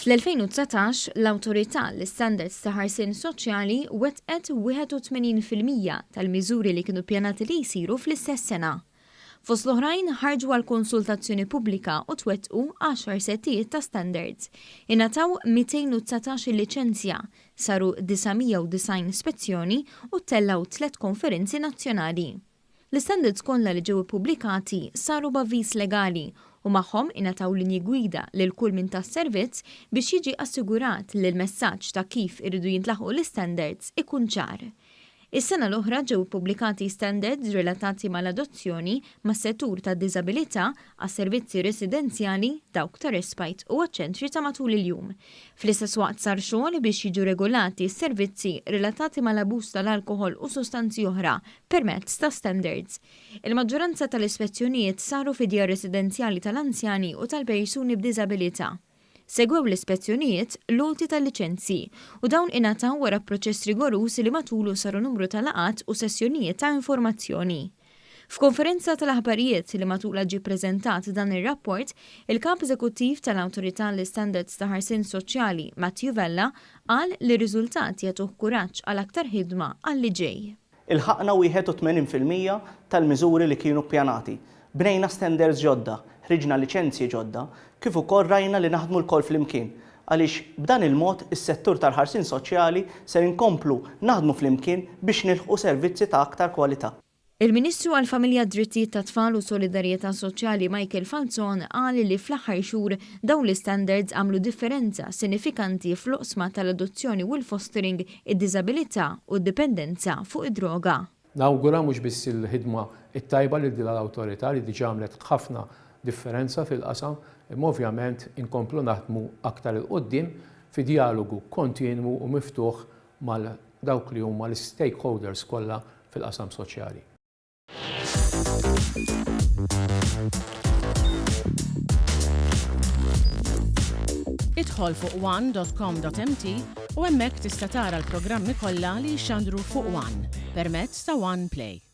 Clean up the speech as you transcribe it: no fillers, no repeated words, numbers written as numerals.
Fl-2019, l-Awtorità l-Istandards ta' Ħarsien Soċjali wettqet 81% tal-miżuri li kienu ppjanati li jsiru fl-istess sena. Fost l-oħrajn, ħarġu għal konsultazzjoni pubblika u twettqu għaxar settijiet ta' standards. Ingħataw 219-il liċenzja, saru 990 spezzjoni u ttellgħu tlett konferenzi nazzjonali. L-istandards kollha li ġew ippubblikati saru b'avviż legali u magħhom ingħataw linji gwida lil kull min ta s-servizz biex jiġi assigurat li l-messaġġ ta' kif iridu jintlaħqu l-istandards ikun ċar. Is-sena l-oħra ġew ippubblikati standards relatati mal-adozzjoni, mas-settur tad-diżabilità, għas-servizzi residenzjali, dawk ta' respite u għaċ-ċentri ta' matul il-jum. Fl-istess waqt sar xogħol biex jiġu regolati s-servizzi relatati mal-abbuż tal-alkoħol u sustanzi oħra permezz ta' standards. Il-maġġoranza tal-ispezzjonijiet saru fi djar residenzjali tal-anzjani u tal-persuni b'diżabilità. Segwew l-ispezzjonijiet l-għoti tal-liċenzji u dawn ingħataw wara proċess rigoruż li matulu saru numru ta' laqgħat u sessjonijiet ta' informazzjoni. F'konferenza tal-aħbarijiet li matulha ġie ppreżentat dan ir-rapport, il-Kap Eżekuttiv tal-Awtorità għall-Istandards ta' Ħarsien Soċjali, Matthew Vella, qal li r-riżultati jagħtuh kuraġġ għal aktar ħidma għal li ġej. Ilħaqna 81% tal-miżuri li kienu ppjanati. Bnejna standards ġodda, ħriġna liċenzji ġodda, kif ukoll rajna li naħdmu lkoll flimkien, għaliex b'dan il-mod is-settur tal-ħarsien soċjali ser inkomplu naħdmu flimkien biex nilħqu servizzi ta' aktar kwalità. Il-Ministru għall-Familja, Drittijiet tat-Tfal u Solidarjetà Soċjali Michael Falzon qal li fl-aħħar xhur dawn l-istandards għamlu differenza sinifikanti fl-oqsma tal-adozzjoni u l-fostering, id-diżabilità u d-dipendenza fuq id-droga. Nawgura mhux biss il-ħidma t-tajba lil din l-Awtorità li diġà għamlet ħafna differenza fil-qasam, imma ovvjament inkomplu naħdmu aktar 'il quddiem fi djalogu kontinwu u miftuħ mal dawk li huma l-istakeholders kollha fil-qasam soċjali. Idħol fuq one.com.mt u hemmhekk tista' tara l-programmi kollha li jixxandru fuq One permezz ta' One Play.